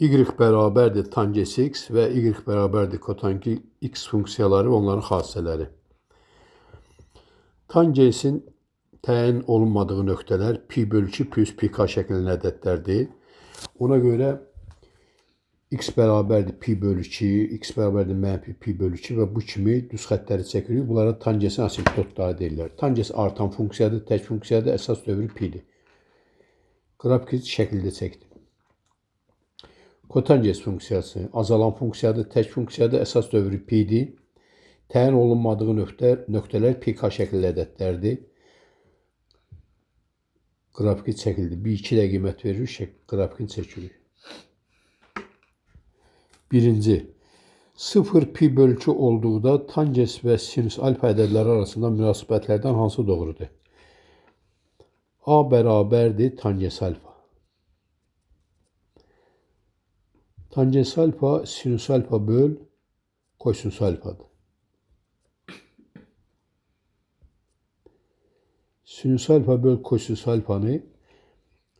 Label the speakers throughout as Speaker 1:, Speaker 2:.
Speaker 1: Y bərabərdir tangens x və y bərabərdir kotangens x funksiyaları və onların xassələri. Tangensin təyin olunmadığı nöqtələr pi bölü 2 plus pi k şəklində ədədlərdir. Ona görə x bərabərdir pi bölü 2, x bərabərdir mənfi pi bölü 2 və bu kimi düz xəttləri çəkirik. Bunlara tangensin asimptotları deyirlər. Tangens artan funksiyadır, tək funksiyadır, əsas dövrü pidir. Qrafik şəkildə çəkdim. Kotangens funksiyası azalan funksiyadır, tək funksiyadır, əsas dövrü pidir. Təyin olunmadığı nöqtələr pi k şəklində ədədlərdir. Qrafiki çəkildi. Bir 2 də qiymət veririk, qrafikini çəkirik. Birinci, 0 pi bölü 2 olduqda tangens və sinus alfa ədədləri arasında münasibətlərdən hansı doğrudur? A bərabərdir tangens alfa. Tangens alfa sinus alfa böl kosinus alfadır. Sinus alfa böl kosinus alfanı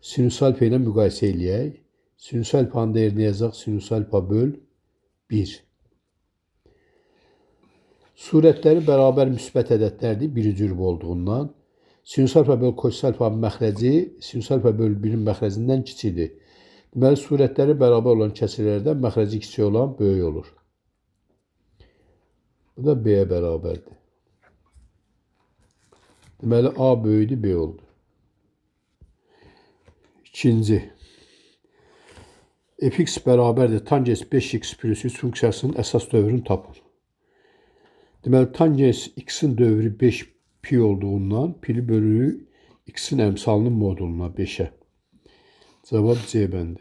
Speaker 1: sinus alfa ilə müqayisə eləyək. Sinus alfanın dəyərini yazaq. Sinus alfa böl 1. Surətləri bərabər müsbət ədədlərdir birinci rüb olduğundan. Sinus alfa böl kosinus alfanın məxrəci sinus alfa böl 1-in məxrəcindən kiçikdir. Deməli, surətləri bərabər olan kəsirlərdən məxrəci kiçik olan böyük olur. Bu da B-yə bərabərdir. Deməli, A böyüdü, B oldu. İkinci, fx bərabərdir tangens 5x plus 3 funksiyasının əsas dövrünü tapın. Deməli, tangens x-in dövrü 5 pi olduğundan pili bölürük x-in əmsalının moduluna 5-ə. Cavab C bəndi.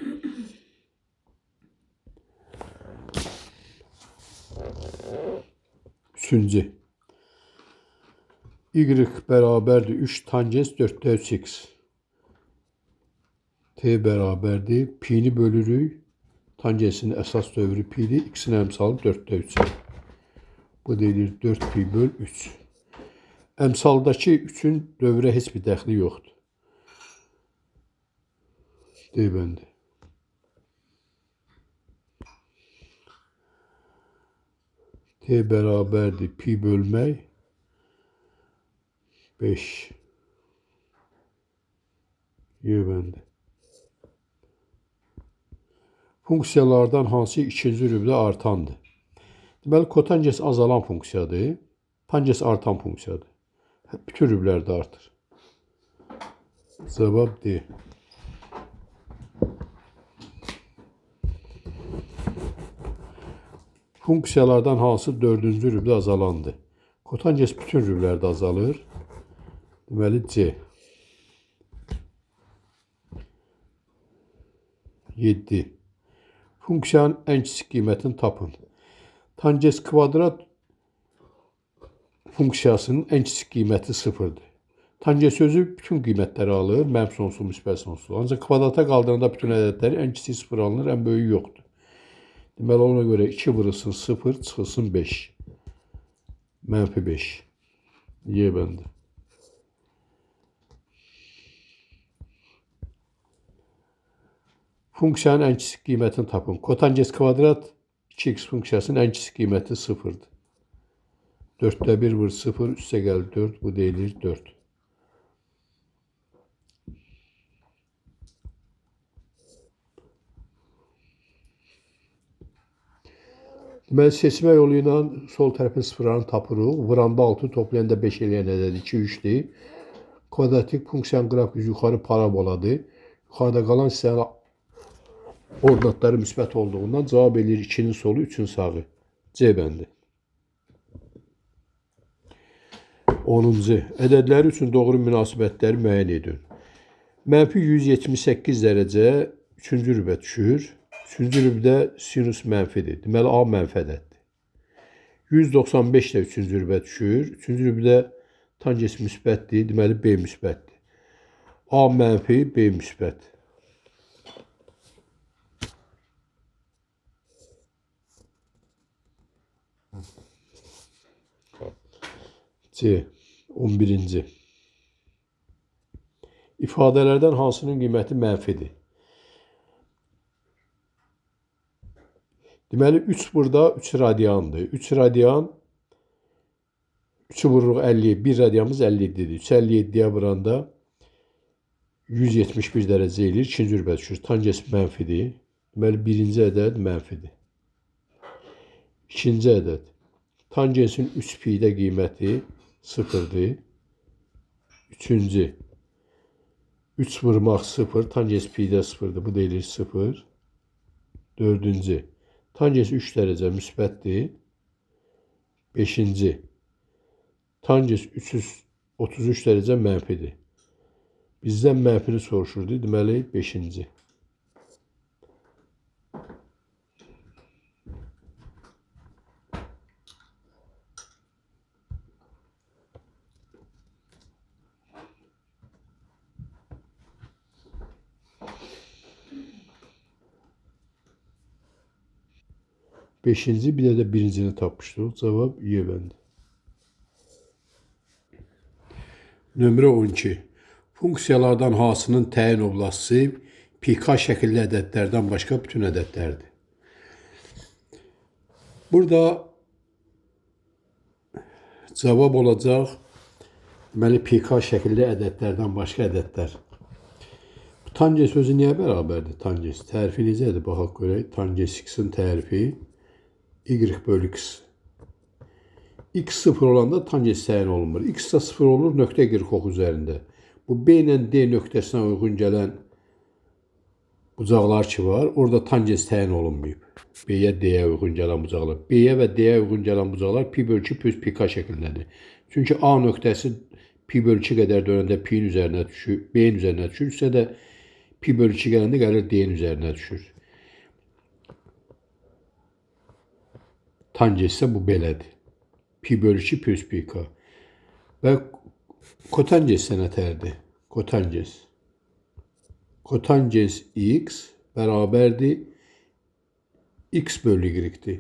Speaker 1: Üçüncü. Y bərabərdir 3 tangens 4-də 3x. T bərabərdir. Pi'ni bölürük. Tangensin əsas dövrü pi'dir. X-in əmsalı 4-də 3-ə. Bu deyilir 4 pi böl 3. Əmsaldakı 3-ün dövrə heç bir dəxli yoxdur. D bəndi. T bərabərdir pi bölmək 5. Y bəndi. Funksiyalardan hansı ikinci rübdə artandır? Deməli, kotangens azalan funksiyadır. Tangens artan funksiyadır. Bütün rüblərdə artır. Cavab D. Funksiyalardan hansı dördüncü rübdə azalandır? Kotangens bütün rüblərdə azalır. Deməli, C. 7. Funksiyanın ən kiçik qiymətini tapın. Tangens kvadrat funksiyasının ən kiçik qiyməti 0-dır. Tangens özü bütün qiymətləri alır, mənfi sonsuz, müsbət sonsuz. Ancaq kvadrata qaldıranda bütün ədədləri ən kiçik 0 alınır, ən böyüyü yoxdur. Deməli, ona görə 2 vurulsun 0, çıxılsın 5. Mənfi 5. Y bəndi. Funksiyanın ən kiçik qiymətini tapın. Kotangens kvadrat 2x funksiyasının ən kiçik qiyməti 0-dır. 4-də 1 vur 0, üstə gəl 4, bu deyilir 4. Deməli, seçmə yolu ilə sol tərəfin sıfırlarını tapırıq. Vuranda 6, toplayanda 5 eləyən ədəd 2, 3-dür. Kvadratik funksiyanın qrafiki yuxarı paraboladır. Yuxarıda qalan hissənin ordinatları müsbət olduğundan cavab eləyir 2-nin solu, 3-ün sağı. C bəndi. 10-cu. Ədədləri üçün doğru münasibətləri müəyyən edin. Mənfi 178 dərəcə 3-cü rübə düşür. 3-cü rübdə sinus mənfidir. Deməli, A mənfi ədəddir. 195 də 3-cü rübə düşür. 3-cü rübdə tangens müsbətdir. Deməli, B müsbətdir. A mənfi, B müsbət. C. 11-ci. İfadələrdən hansının qiyməti mənfidir? Deməli, 3 burada 3 radiandır. 3 radian, 3-ü vururuq 50, 1 radianımız 57-dir. 3 57-yə vuranda 171 dərəcə eləyir. İkinci rübə düşür. Tangens mənfidir. Deməli, birinci ədəd mənfidir. İkinci ədəd. Tangensin 3 pi-də qiyməti 0-dır. Üçüncü. 3 vurmaq 0. Tangens pi-də 0-dır. Bu da eləyir 0. Dördüncü. Tangens 3 dərəcə müsbətdir. Beşinci. Tangens 333 dərəcə mənfidir. Bizdən mənfini soruşurdu. Deməli, beşinci. Beşinci, bir də birincini tapmışdıq. Cavab Y bəndi. Nömrə 12. Funksiyalardan hansının təyin oblasti pk şəkilli ədədlərdən başqa bütün ədədlərdir? Burada cavab olacaq, deməli, pk şəkilli ədədlərdən başqa ədədlər. Bu tangens sözü niyə bərabərdir? Tangens tərifi necədir? Baxaq görək. Tangens x-in tərifi y bölü x. X 0 olanda tangens təyin olunmur. X də 0 olur nöqtə y oxu üzərində. Bu B ilə D nöqtəsinə uyğun gələn bucaqlar ki var, orada tangens təyin olunmayıb. B-yə, D-yə uyğun gələn bucaqlar. B-yə və D-yə uyğun gələn bucaqlar pi bölü 2 plus pk şəklindədir. Çünki A nöqtəsi pi bölü 2 qədər dönəndə pi-nin üzərinə düşür, B-nin üzərinə düşür. Üstə də pi bölü 2 gələndə gəlir D-nin üzərinə düşür. Tangens isə bu belədir. Pi bölü 2 plus pk. Və kotangens isə nətərdir? Kotangens. Kotangens x bərabərdir x bölü y-dir.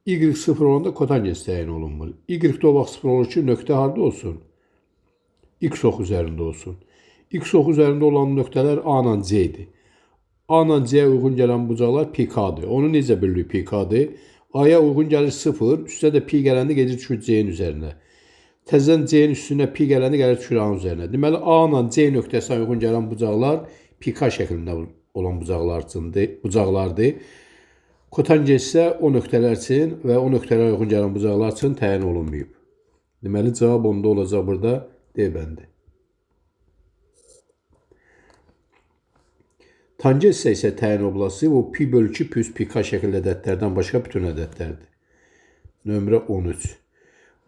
Speaker 1: Y 0 olanda kotangens təyin olunmur. Y də o vaxt 0 olur ki, nöqtə harada olsun? X oxu üzərində olsun. X oxu üzərində olan nöqtələr A ilə C-dir. A ilə C-yə uyğun gələn bucaqlar pk-dır. Onu necə bilirik pk-dır? A-ya uyğun gəlir 0, üstə də pi gələndə gedir düşür C-nin üzərinə. Təzədən C-nin üstünə pi gələndə gəlir düşür A-nın üzərinə. Deməli, A ilə C nöqtəsinə uyğun gələn bucaqlar pk şəklində olan bucaqlardır. Kotangens isə o nöqtələr üçün və o nöqtələrə uyğun gələn bucaqlar üçün təyin olunmayıb. Deməli, cavab onda olacaq burada D bəndi. Tangens isə təyin oblası o pi bölü 2 plus pk şəkilli ədədlərdən başqa bütün ədədlərdir. Nömrə 13.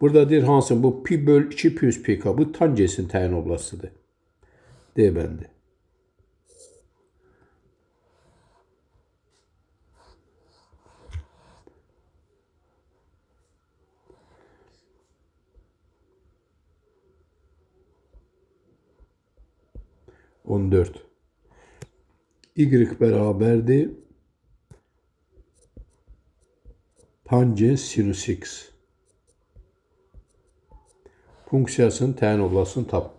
Speaker 1: Burada deyir hansı bu pi bölü 2 plus pk bu tangensin təyin oblasıdır. D bəndi. On dörd. Y bərabərdir tangens sinus x. Funksiyasının təyin oblasını tap.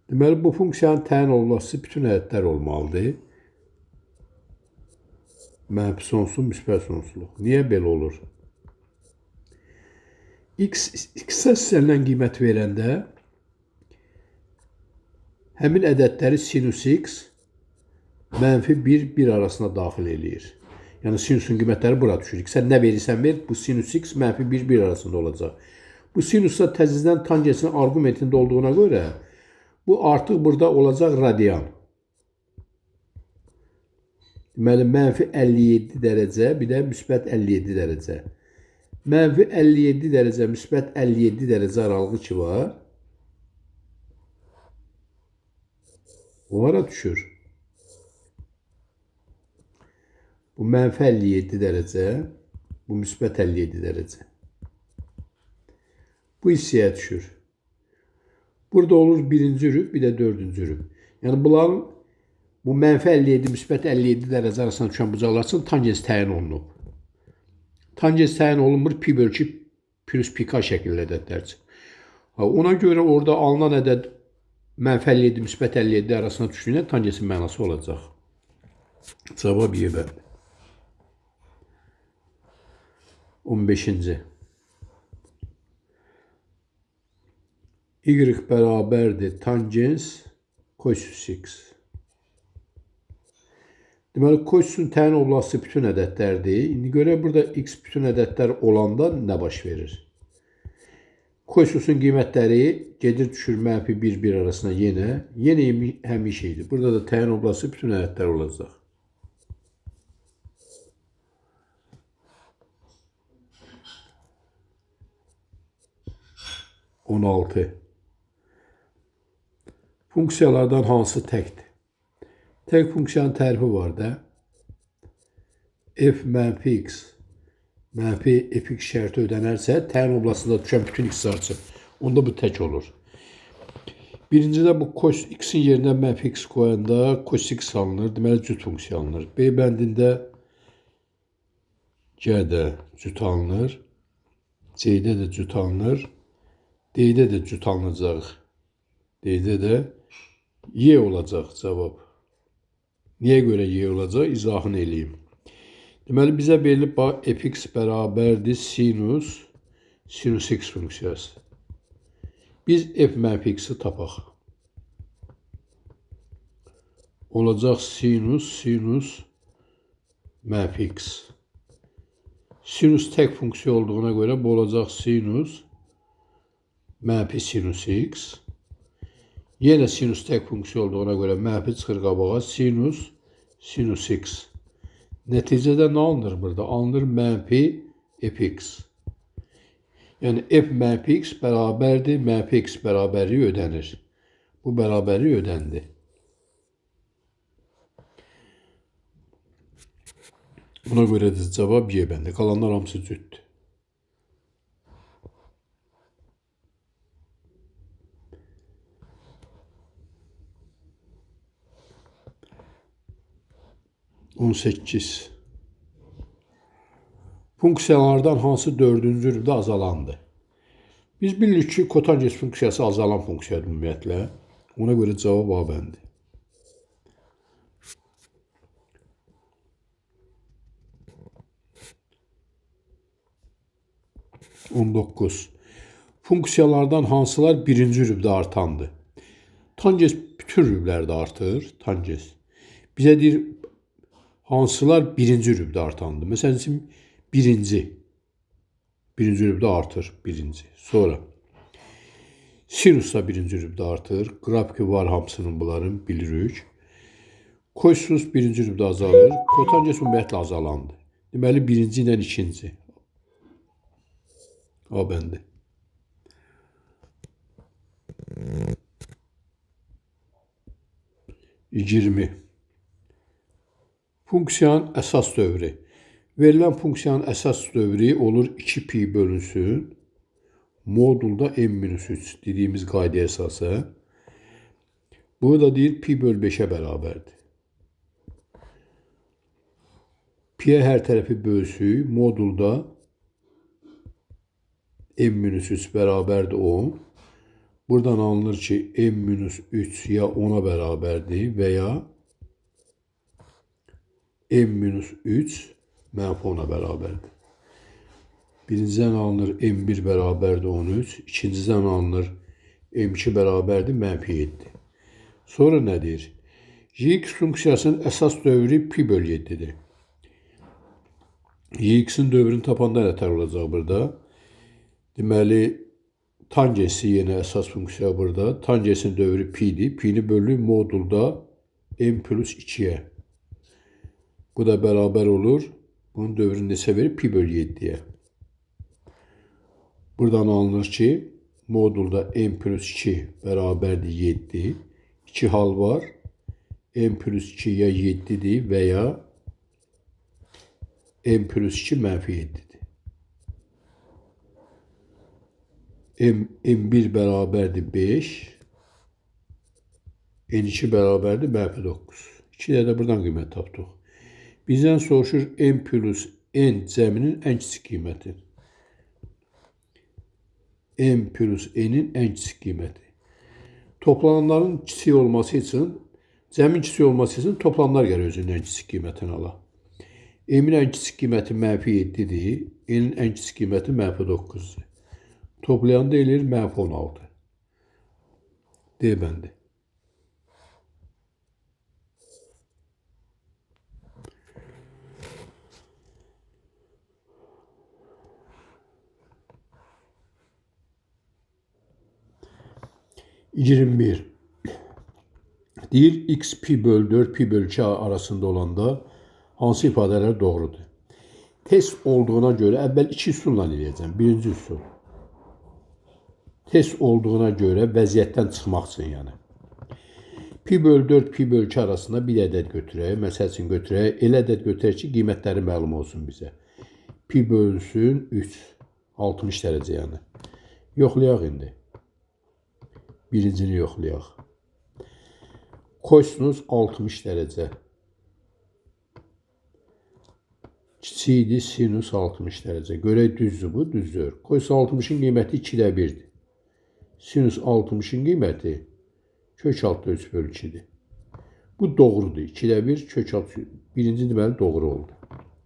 Speaker 1: Deməli, bu funksiyanın təyin oblası bütün ədədlər olmalıdır. Mənfi sonsuz, müsbət sonsuzluq. Niyə belə olur? X-ə istənilən qiymət verəndə həmin ədədləri sinus x mənfi 1, 1 arasına daxil eləyir. Yəni, sinusun qiymətləri bura düşür. Sən nə verirsən ver, bu sinus x mənfi 1, 1 arasında olacaq. Bu sinusda təzizdən tangensin arqumentində olduğuna görə bu artıq burada olacaq radian. Deməli, mənfi 57 dərəcə, bir də müsbət 57 dərəcə. Mənfi 57 dərəcə, müsbət 57 dərəcə aralığı ki var. O hara düşür? Bu mənfi 57 dərəcə, bu müsbət 57 dərəcə. Bu hissəyə düşür. Burada olur birinci rüb, bir də dördüncü rüb. Yəni, bunların bu mənfi 57, müsbət 57 dərəcə arasına düşən bucaqlar üçün tangens təyin olunub. Tangens təyin olunmur pi bölü 2 plus pk şəkilli ədədlər üçün. Ona görə orada alınan ədəd mənfi 57, müsbət 57 arasına düşdüyündə tangensin mənası olacaq. Cavab Y bəndi. 15-ci. Y bərabərdir tangens kosinus x. Deməli, kosinusun təyin oblasti bütün ədədlərdir. İndi görək burada x bütün ədədlər olanda nə baş verir? Kosinusun qiymətləri gedir düşür mənfi 1, 1 arasına yenə. Yenə həmin şeydir. Burada da təyin oblasti bütün ədədlər olacaq. 16. Funksiyalardan hansı təkdir? Tək funksiyanın tərifi var da. F mənfi x mənfi fx şərti ödənərsə, təyin oblastında düşən bütün x-lar üçün. Onda bu tək olur. Birincidə bu kos x-in yerinə mənfi x qoyanda kos x alınır. Deməli, cüt funksiya alınır. B bəndində C-də cüt alınır. C-də də cüt alınır. D-də də cüt alınacaq. D-də də Y olacaq cavab. Niyə görə Y olacaq? İzahını eləyim. Deməli, bizə verilib fx bərabərdir sinus x funksiyası. Biz f mənfi x-i tapaq. Olacaq sinus mənfi x. Sinus tək funksiya olduğuna görə bu olacaq sinus mənfi sinus x. Yenə sinus tək funksiya olduğuna görə mənfi çıxır qabağa sinus x. Nəticədə nə alınır burada? Alınır mənfi fx. Yəni f mənfi x bərabərdir, mənfi x bərabərliyi ödənir. Bu bərabərlik ödəndi. Buna görə də cavab Y bəndi. Qalanlar hamısı cütdür. ...18. Funksiyalardan hansı dördüncü rübdə azalandı? Biz bilirik ki, kotangens funksiyası azalan funksiyadır ümumiyyətlə. Ona görə cavab A bəndi. 19. Funksiyalardan hansılar birinci rübdə artandı? Tangens bütün rüblərdə artır. Tangens. Bizə deyir, hansılar birinci rübdə artandı? Məsələn, birinci rübdə artır, birinci. Sonra sinus da birinci rübdə artır. Qrafiki var hamısının bunların, bilirik. Kosinus birinci rübdə azalır. Kotangens ümumiyyətlə azalandı. Deməli, birinci ilə ikinci. A bəndi. 20. Funksiyanın əsas dövrü. Verilən funksiyanın əsas dövrü olur 2 pi bölünsün. Modulda m-3 dediyimiz qaydaya əsasən. Bu da deyir pi böl 5'e bərabərdir. Pi'ye hər tərəfi bölsük. Modulda m-3 bərabərdir 10. Buradan alınır ki, m-3 ya 10'a bərabərdir və ya m-3 mənfi 10'a bərabərdir. Birincidən alınır m1 bərabərdir 13, ikincidən alınır m2 bərabərdir mənfi 7. Sonra nə deyir? Gx funksiyasının əsas dövrü pi böl 7-dir. Gx-in dövrünü tapanda nətər olacaq burada? Deməli, tangensi yenə əsas funksiya burada. Tangensin dövrü pi-dir. Pi-ni bölür modulda m plus 2-yə. Bu da bərabər olur. Bunun dövrünü neçə verir? Pi böl 7-yə. Buradan alınır ki, modulda m plus 2 bərabərdir 7. 2 hal var. M plus 2 ya 7-dir və ya m plus 2 mənfi 7-dir. M1 bərabərdir 5, N2 bərabərdir mənfi 9. 2 də buradan qiymət tapdıq. Bizdən soruşur M plus N cəminin ən kiçik qiyməti. M plus N'in ən kiçik qiyməti. Toplananların kiçik olması üçün, cəmin kiçik olması üçün toplananlar gəlir özünün ən kiçik qiymətini ala. M-in ən kiçik qiyməti mənfi 7-dir. N-in ən kiçik qiyməti mənfi 9-dur. Toplayanda eləyir mənfi 16. D bəndi. (21) Deyir, x pi bölü 4, pi bölü 2 arasında olanda hansı ifadələr doğrudur? Test olduğuna görə əvvəl iki üsulla eləyəcəm. Birinci üsul. Test olduğuna görə vəziyyətdən çıxmaq üçün yəni. Pi bölü 4, pi bölü 2 arasında bir ədəd götürək. Məsəl üçün götürək. Elə ədəd götürək ki, qiymətləri məlum olsun bizə. Pi bölünsün 3, 60 dərəcə yəni. Yoxlayaq indi. Birincini yoxlayaq. Kosinus 60 dərəcə. Kiçikdir sinus 60 dərəcə. Görək düzdür bu, düzdür. Kosinus 60-ın qiyməti 2-də 1-dir. Sinus 60-ın qiyməti kök altda 3 bölü 2-dir. Bu doğrudur. 2-də 1 kök altı. Birinci deməli doğru oldu.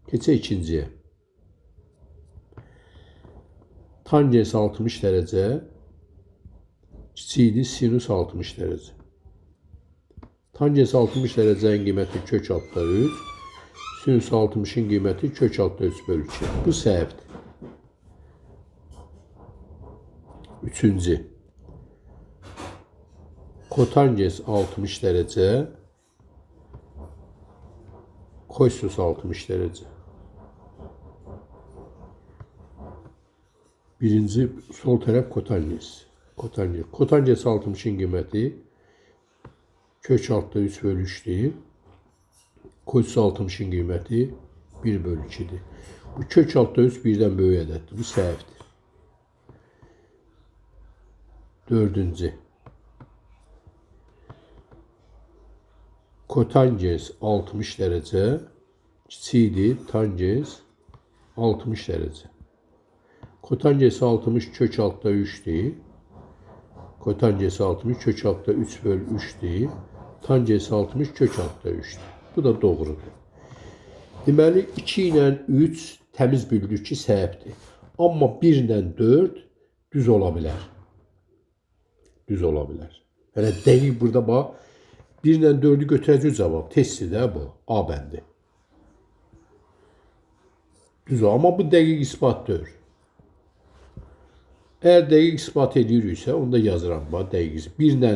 Speaker 1: Keçək ikinciyə. Tangens 60 dərəcə kiçikdir sinus 60 dərəcə. Tangens 60 dərəcənin qiyməti kök altda 3, sinus 60-ın qiyməti kök altda 3 bölü 2. Bu səhvdir. Üçüncü. Kotangens 60 dərəcə, kosinus 60 dərəcə. Birinci sol tərəf kotangens. Kotangens. Kotangens 60-ın qiyməti kök altda 3 bölü 3-dür. Kosinus 60-ın qiyməti 1 bölü 2-dir. Bu kök altda 3 birdən böyük ədəddir. Bu səhvdir. Dördüncü. Kotangens 60 dərəcə kiçikdir tangens 60 dərəcə. Kotangens 60 kök altda 3-dür. Kotangens 60 kök altda 3 bölü 3-dür. Tangens 60 kök altda 3-dür. Bu da doğrudur. Deməli 2 ilə 3 təmiz bildik ki, səhvdir. Amma 1 ilə 4 düz ola bilər. Düz ola bilər. Hələ dəqiq burada bax 1 ilə 4-ü götürəcək cavab. Testdir də bu. A bəndi. Düz o. Amma bu dəqiq isbat deyil. Əgər dəqiq isbat ediriksə, onu da yazıram. Bax, dəqiq. 1 ilə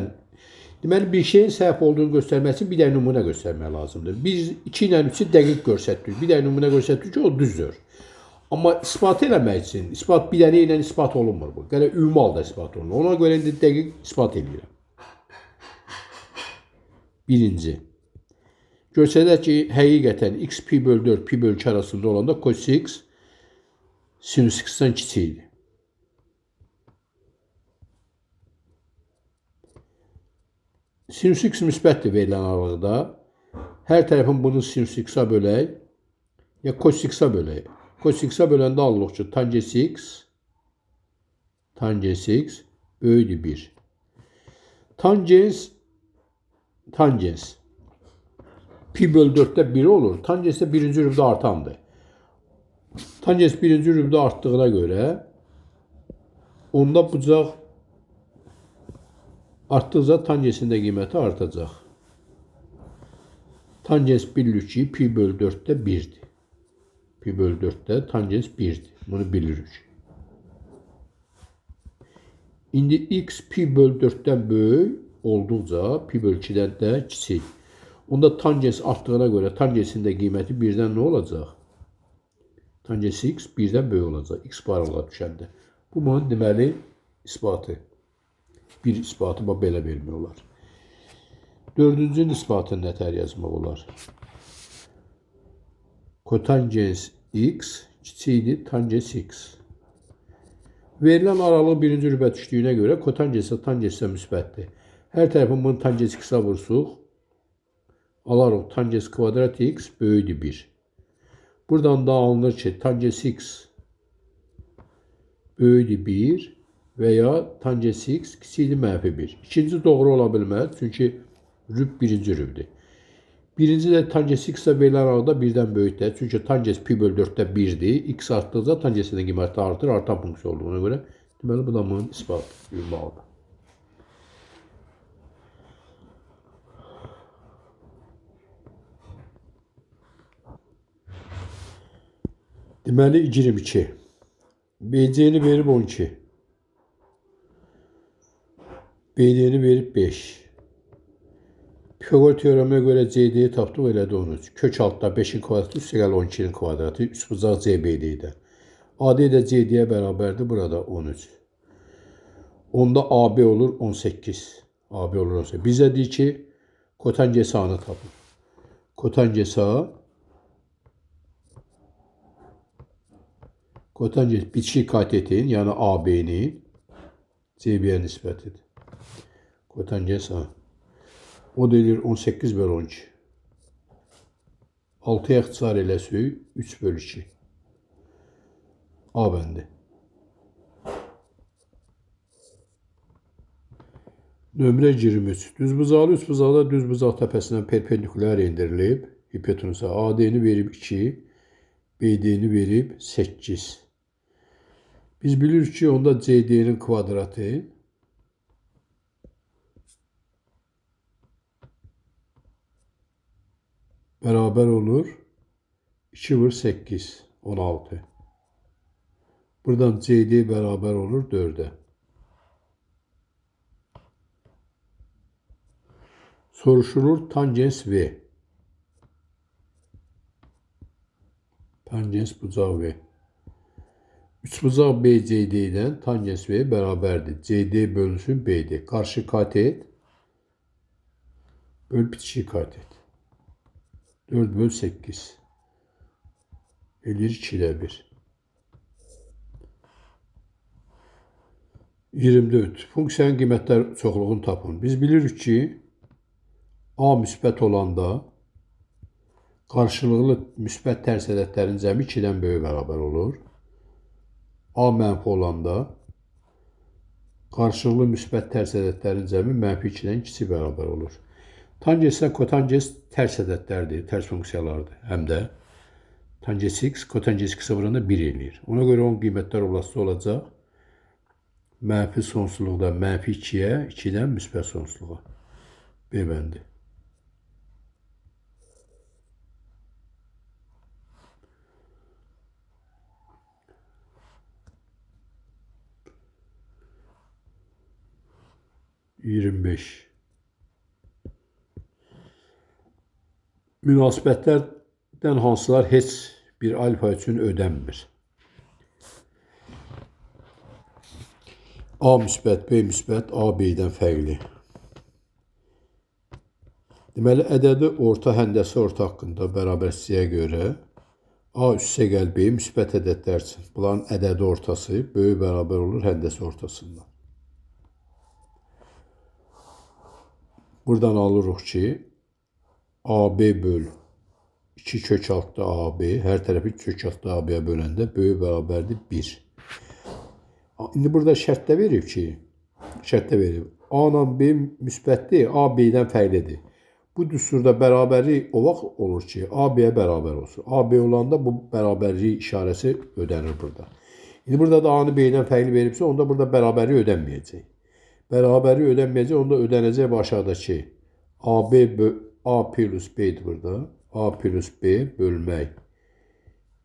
Speaker 1: deməli, bir şeyin səhv olduğunu göstərmək üçün bir dənə nümunə göstərmək lazımdır. Biz 2 ilə 3-ü dəqiq göstərdik. Bir dənə nümunə göstərdik ki, o düzdür. Amma isbat eləmək üçün, isbat bir dənə ilə isbat olunmur bu. Gərək ümumi halda isbat olunur. Ona görə indi dəqiq isbat eləyirəm. Birinci. Göstərək ki, həqiqətən x pi bölü 4, pi bölü 2 arasında olanda cos x sinus x-dən kiçikdir. Sinus x müsbətdir verilən aralıqda. Hər tərəfin bunu sinus x-a bölək, ya cos x-a bölək. Cos x-a böləndə alırıq ki, tangens x böyükdür 1. Tangens pi bölü 4-də 1 olur. Tangens də birinci rübdə artandır. Tangens birinci rübdə artdığına görə onda bucaq artdıqca tangensin də qiyməti artacaq. Tangens bilirik ki, pi bölü 4-də 1-dir. Pi bölü 4-də tangens 1-dir. Bunu bilirik. İndi x pi bölü 4-dən böyük olduqca pi bölü 2-dən də kiçik. Onda tangens artdığına görə tangensin də qiyməti 1-dən nə olacaq? Tangens x 1-dən böyük olacaq. X bu aralığa düşəndə. Bu bunun deməli isbatı. Bir isbatı bax belə vermək olar. Dördüncünün isbatını nətər yazmaq olar? Kotangens x kiçikdir tangens x. Verilən aralıq birinci rübə düşdüyünə görə kotangens də tangens də müsbətdir. Hər tərəfin bunu tangens x-a vursuq. Alarıq tangens kvadrat x böyükdür 1. Buradan da alınır ki, tangens x böyükdür 1 və ya tangens x kiçikdir mənfi 1. İkinci doğru ola bilməz, çünki rüb birinci rübdür. Birinci də tangens x-ə verilən arada 1-dən böyükdür. Çünki tangens pi bölü 4-də 1-dir. X artdıqca tangensin qiyməti artır, artan funksiya olduğuna görə. Deməli, bu da bunun isbat ünvanıdır. Deməli, 22. BC-ni verib 12. BD-ni verib 5. Pifagor teoreminə görə CD-yi tapdıq, elədi 13. Kök altda 5-in kvadratı, üstəgəl 12-nin kvadratı, üçbucaq CBD-də. AD də CD-yə bərabərdir, burada 13. Onda AB olur 18. AB olur 18. Bizə deyir ki, kotangens A-nı tapın. Kotangens A, kotangens bitişik katetin, yəni AB-nin CB-yə nisbətidir. Kotangens A. O da eləyir 18 bölü 12. 6-ya ixtisar eləsək 3 bölü 2. A bəndi. Nömrə 23. Düzbucaqlı üçbucaqda düzbucaq təpəsindən perpendikulyar endirilib. Hipotenusa AD-ni verib 2, BD-ni verib 8. Biz bilirik ki, onda CD-nin kvadratı beraber olur. 2 vur 8, 16. Buradan CD beraber olur 4'e. Soruşulur tangens V. Tangens bucaq V. Üçbucaq BCD-dən tangens V beraberdir. CD bölünsün BD. Qarşı katet böl bitişik katet. 4 bölü 8. Eləyir 2 ilə 1. 24. Funksiyanın qiymətlər çoxluğunu tapın. Biz bilirik ki, A müsbət olanda qarşılıqlı müsbət tərs ədədlərin cəmi 2-dən böyük bərabər olur. A mənfi olanda qarşılıqlı müsbət tərs ədədlərin cəmi mənfi 2-dən kiçik bərabər olur. Tangenslə kotangens tərs ədədlərdir, tərs funksiyalardır. Həm də tangens x, kotangens x-ə vuranda 1 eləyir. Ona görə onun qiymətlər olası olacaq. Mənfi sonsuzluqda mənfi 2-yə, 2-dən müsbət sonsuzluğa. B bəndi. ...25. Münasibətlərdən hansılar heç bir alfa üçün ödənmir? A müsbət, B müsbət, A B-dən fərqli. Deməli, ədədi orta, həndəsi orta haqqında bərabərsizliyə görə A üstəgəl B müsbət ədədlər üçün. Bunların ədədi ortası böyük bərabər olur həndəsi ortasından. Buradan alırıq ki, AB böl 2 kök altda AB, hər tərəfi kök altda AB-yə böləndə böyük bərabərdir 1. İndi burada şərtdə verib ki, şərtdə verib. A ilə B müsbətdir, A B-dən fərqlidir. Bu düsturda bərabərlik o vaxt olur ki, A B-yə bərabər olsun. A B olanda bu bərabərlik işarəsi ödənir burada. İndi burada da A-nı B-dən fərqli veribsə, onda burada bərabərlik ödənməyəcək. Bərabərlik ödənməyəcək, onda ödənəcək bu aşağıdakı AB A plus B-dir burada. A plus B bölmək.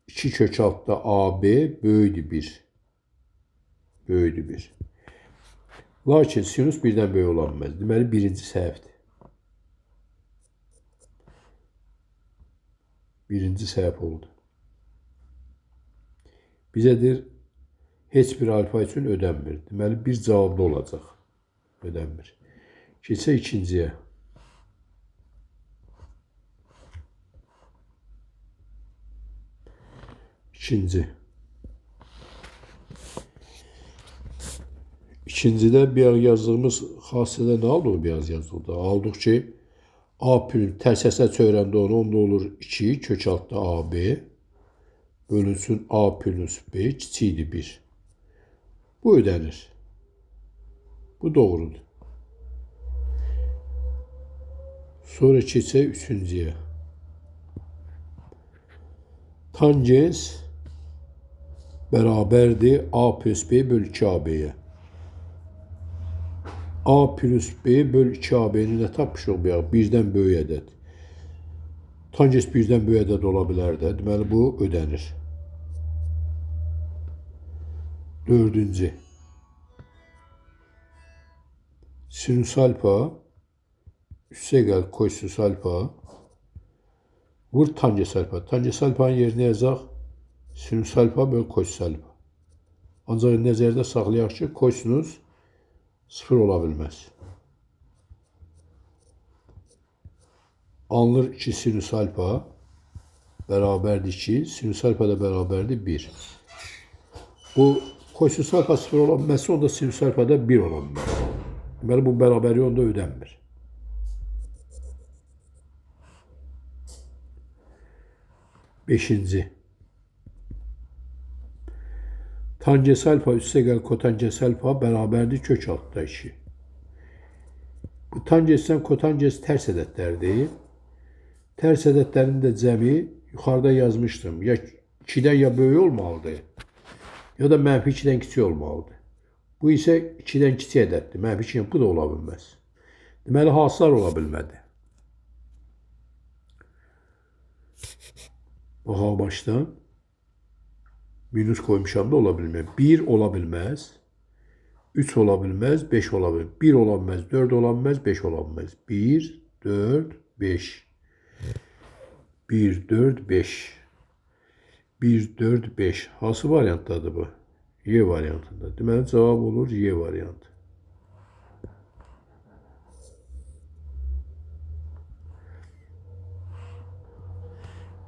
Speaker 1: 2 kök altda AB böyükdür 1. Böyükdür 1. Lakin sinus 1-dən böyük ola bilməz. Deməli, birinci səhvdir. Birinci səhv oldu. Bizə deyir, heç bir alfa üçün ödənmir. Deməli, bir cavabda olacaq. Ödənmir. Keçək ikinciyə. İkinci. İkincidə bir yazdığımız xassədə nə aldıq biraz yazdıqda? Aldıq ki, A tərs həsə çevirəndə onu, onda olur 2 kök altda AB bölünsün A plus B kiçikdir 1. Bu ödənir. Bu doğrudur. Sonra keçək üçüncüyə. Tangens bərabərdir A plus B böl 2AB-yə. A plus B böl 2AB-ni nə tapmışıq bayaq? 1-dən böyük ədəd. Tangens 1-dən böyük ədəd ola bilər də. Deməli, bu ödənir. Dördüncü. Sinüs alfa üstə gəl kosinüs alfa vur tangens alfa. Tangens alfanın yerinə yazaq sinüs alfa böl kosinüs alfa. Ancaq nəzərdə saxlayaq ki, kosinüs 0 ola bilməz. Alınır 2 sinüs alfa bərabərdir 2, sinüs alfa da bərabərdir 1. Bu kosinüs alfa 0 ola bilməzsə, onda sinüs alfa da 1 ola bilməz. Deməli, bu bərabərlik onda ödənmir. Beşinci. Tangens alfa üstə gəl kotangens alfa bərabərdir kök altda 2. Bu tangensdən kotangens tərs ədədlərdir. Tərs ədədlərin də cəmi yuxarıda yazmışdım. Ya 2-dən ya böyük olmalıdır, ya da mənfi 2-dən kiçik olmalıdır. Bu isə 2-dən kiçik ədəddir. Mənfi 2-dən bu da ola bilməz. Deməli, hansılar ola bilmədi? Baxaq başdan. Minus koymuşam da ola bilməz. 1 ola bilməz. 3 ola bilməz. 5 ola bilməz. 1 ola bilməz. 4 ola bilməz. 5 ola bilməz. 1, 4, 5. 1, 4, 5. 1, 4, 5. Hansı variantdadır bu? Y variantında. Deməli, cavab olur Y variantı.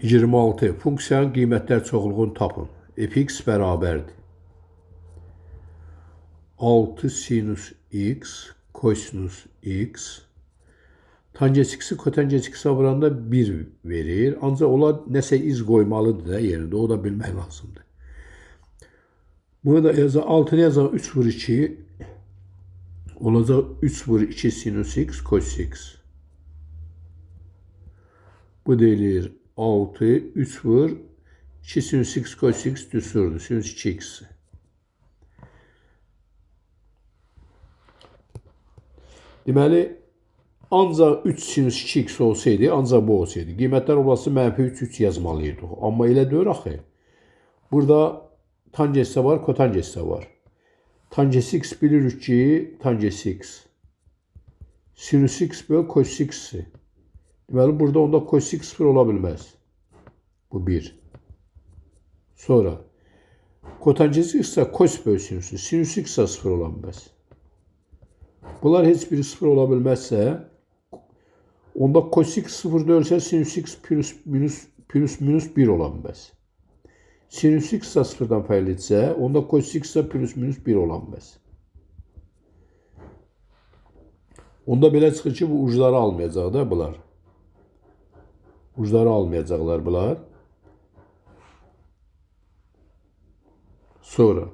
Speaker 1: ...26. Funksiyanın qiymətlər çoxluğunu tapın. Fx bərabərdir. 6 sinus x, kosinus x. Tangens x-i kotangens x-a vuranda 1 verir. Ancaq ola nəsə iz qoymalıdır da yerində. O da bilmək lazımdır. Bunu da yazaq, altını yazaq 3 vur 2. Olacaq 3 vur 2 sinus x, kos x. Bu deyilir 6, 3 vur 2 sinüs x kos x düsturdur. Sinüs 2x. Deməli, ancaq 3 sinüs 2x olsaydı, ancaq bu olsaydı. Qiymətlər olası mənfi 3, 3 yazmalıydıq. Amma elə deyir axı. Burada tangens də var, kotangens də var. Tangens x bilirik ki, tangens x. Sinüs x böl kos x. Deməli, burada onda kos x 0 ola bilməz. Bu 1. Sonra kotangens x isə kos böl sinüsü. Sinüs x də 0 ola bilməz. Bunlar heç biri 0 ola bilməzsə, onda kos x 0 deyilsə, sinüs x plus minus 1 ola bilməz. Sinüs x də 0-dan fərqlidirsə, onda kos x də plus minus 1 ola bilməz. Onda belə çıxır ki, bu ucları almayacaq da bunlar. Ucları almayacaqlar bunlar. Sonra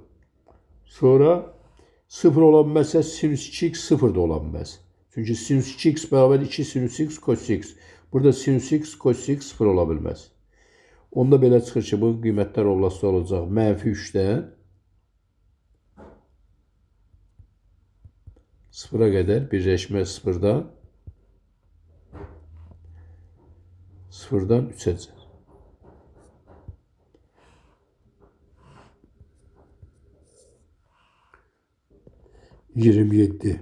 Speaker 1: 0 ola bilməzsə sinüs 2x 0 da ola bilməz. Çünki sinüs 2x bərabər 2 sinüs x kos x. Burada sinüs x kos x 0 ola bilməz. Onda belə çıxır ki, bu qiymətlər olası olacaq. Mənfi 3-dən 0-a qədər birləşmə 0-dan 0-dan 3-əcən. ...27.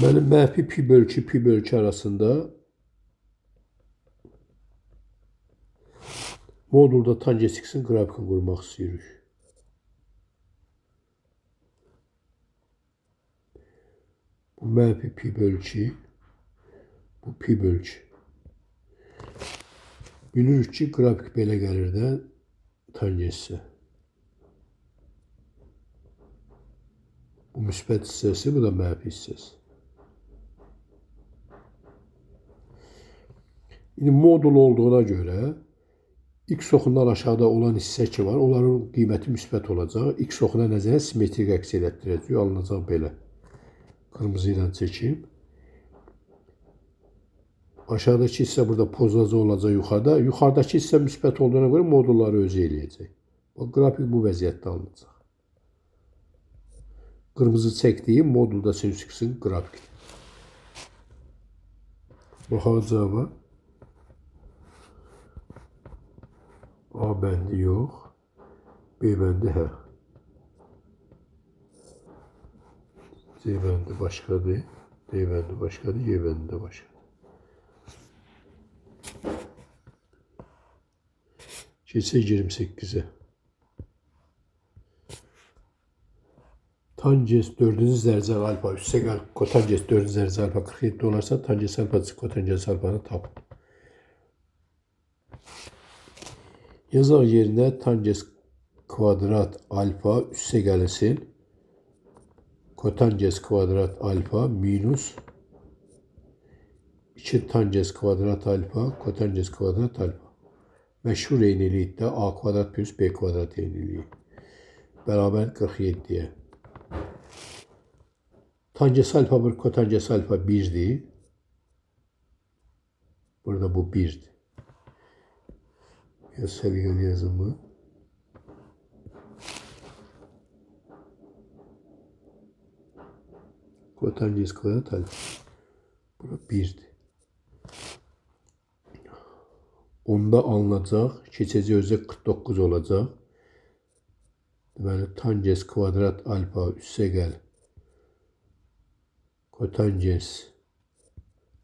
Speaker 1: Deməli, mənfi pi bölü 2, pi bölü 2 arasında modulda tangens x-in qrafikini qurmaq istəyirik. Bu mənfi pi bölü 2, bu pi bölü 2. Bilirik ki, qrafik belə gəlir də tangensə. Bu müsbət hissəsi, bu da mənfi hissəsi. İndi modul olduğuna görə x oxundan aşağıda olan hissə ki var, onların qiyməti müsbət olacaq. X oxuna nəzərən simmetrik əks elətdirəcək, alınacaq belə. Qırmızı ilə çəkeyim. Aşağıdakı hissə burada pozacaq olacaq yuxarıda. Yuxarıdakı hissə müsbət olduğuna görə modulları özü eləyəcək. O qrafik bu vəziyyətdə alınacaq. Qırmızı çəkdiyim modulda sinüs x-in qrafikidir. Baxaq cavaba. A bəndi yox. B bəndi hə. C bəndi başqadır. D bəndi başqadır. Y bəndi də başqadır. Keçək 28-ə. Tangens 4-cü dərəcəli alfa üstə gəl kotangens 4-cü dərəcəli alfa 47 olarsa tangens alfa kotangens alfanı tapın. Yazaq yerinə tangens kvadrat alfa üstə gəlsin. Kotangens kvadrat alfa minus 2 tangens kvadrat alfa kotangens kvadrat alfa. Məşhur eynilikdə A kvadrat plus B kvadrat eyniliyi. Bərabər 47-yə. Tangens alfa 1, kotangens alfa 1-dir. Burada bu 1-dir. Biraz səliqəli yazımı. Kotangens kvadrat alfa. Bura 1-dir. Onda alınacaq. Keçəcək özə 49 olacaq. Deməli, tangens kvadrat alfa üstə gəl. Kotangens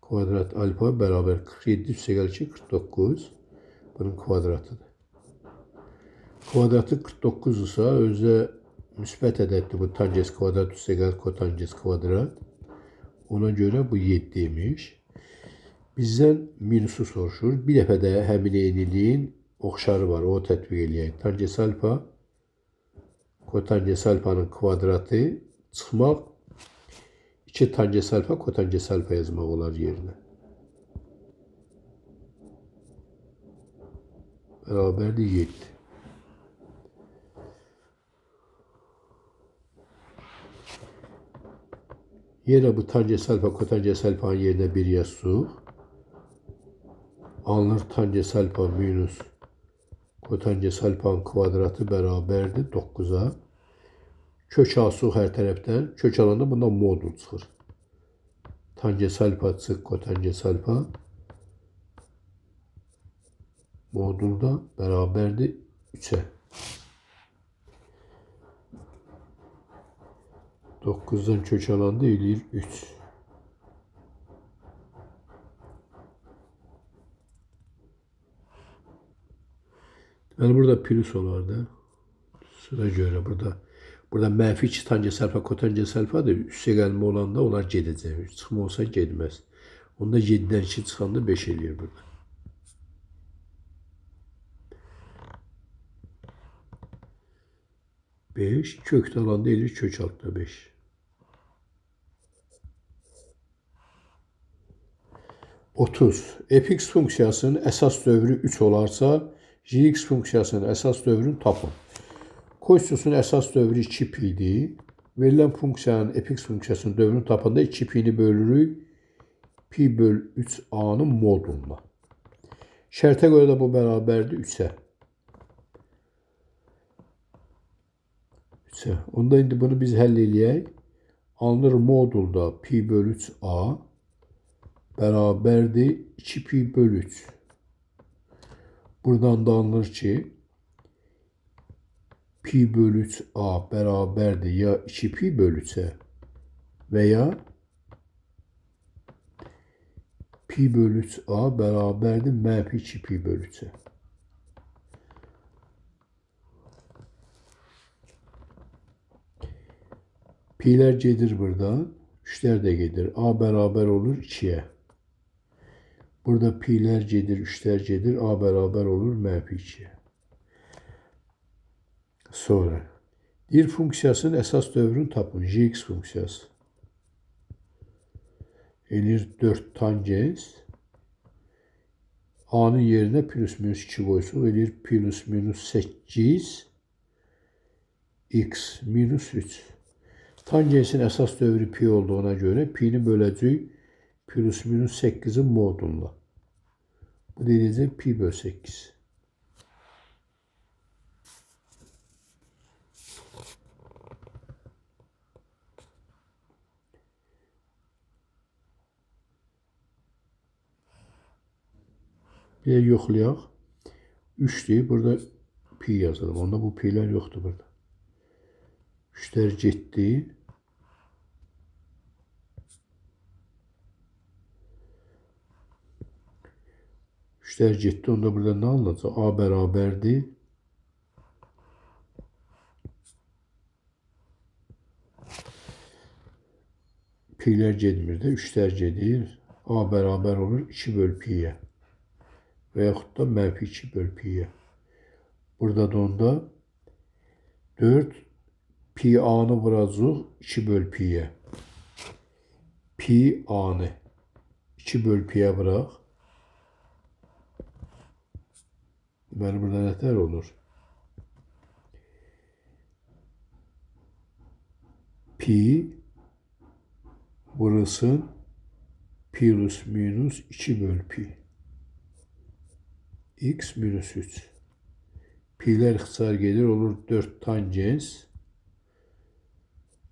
Speaker 1: kvadrat alfa bərabər 47 üstə gəl ki, 49. Bunun kvadratıdır. Kvadratı 49-dursa, özə müsbət ədəddir bu tangens kvadrat üstə gəl kotangens kvadrat. Ona görə bu 7 imiş. Bizdən minusu soruşur. Bir dəfə də həmin eyniliyin oxşarı var. O tətbiq eləyək. Tangens alfa kotangens alfanın kvadratı çıxmaq 2 tangens alfa kotangens alfa yazmaq olar yerinə. Bərabərdir 7. Yenə bu tangens alfa kotangens alfanın yerinə 1 yazsıq. Alınır tangens alfa minus kotangens alfanın kvadratı bərabərdir 9-a. Kök alsıq hər tərəfdən. Kök alanda bundan modul çıxır. Tangens alfa çıx kotangens alfa modulda bərabərdir 3-ə. 9-dan kök alanda eləyir 3. Deməli, burada plus olardı. Sıra görə burada mənfi 2 tangens alfa kotangens alfadır. Üstə gəlmə olanda onlar gedəcək. Çıxma olsa getməz. Onda 7-dən 2 çıxanda 5 eləyir burada. 5. Kökdə alanda eləyir kök altda 5. 30. Fx funksiyasının əsas dövrü 3 olarsa, gx funksiyasının əsas dövrünü tapın. Kosinusun əsas dövrü 2 pi idi. Verilən funksiyanın fx funksiyasının dövrünü tapanda 2 pi-ni bölürük pi böl 3a-nın moduluna. Şərtə görə də bu bərabərdir 3-ə. 3-ə. Onda indi bunu biz həll eləyək. Alınır modulda pi böl 3a bərabərdir 2 pi böl 3. Buradan da alınır ki pi böl 3a bərabərdir ya 2 pi böl 3-ə və ya pi böl 3a bərabərdir mənfi 2 pi böl 3-ə. Pi'lər gedir buradan. 3'lər də gedir. A bərabər olur 2-yə. Burada pi'lər gedir, 3'lər gedir. A bərabər olur mənfi 2-yə. Sonra deyir funksiyasının əsas dövrünü tapın. Gx funksiyası. Eləyir 4 tangens. A'nın yerinə plus minus 2 qoysuq. Eləyir plus minus 8 x minus 3. Tangensin əsas dövrü pi olduğuna görə pi'ni böləcəyik Plus minus 8-in moduluna. Bu deyiləcək pi böl 8. Bir də yoxlayaq. 3-dür. Burada pi yazılıb. Onda bu pi'lər yoxdur burada. 3-lər getdi. 3-lər getdi. Onda burada nə alınacaq? A bərabərdir. Pi'lər getmir də. 3-lər gedir. A bərabər olur 2 böl pi'yə. Və yaxud da mənfi 2 böl pi'yə. Burada da onda 4 pi A-nı vuracaq 2 böl pi'yə. Pi A-nı 2 böl pi'yə vuraq. Deməli, burada nətər olur? Pi vurulsun plus minus 2 böl pi. X minus 3. Pi'lər ixtisar gedir, olur 4 tangens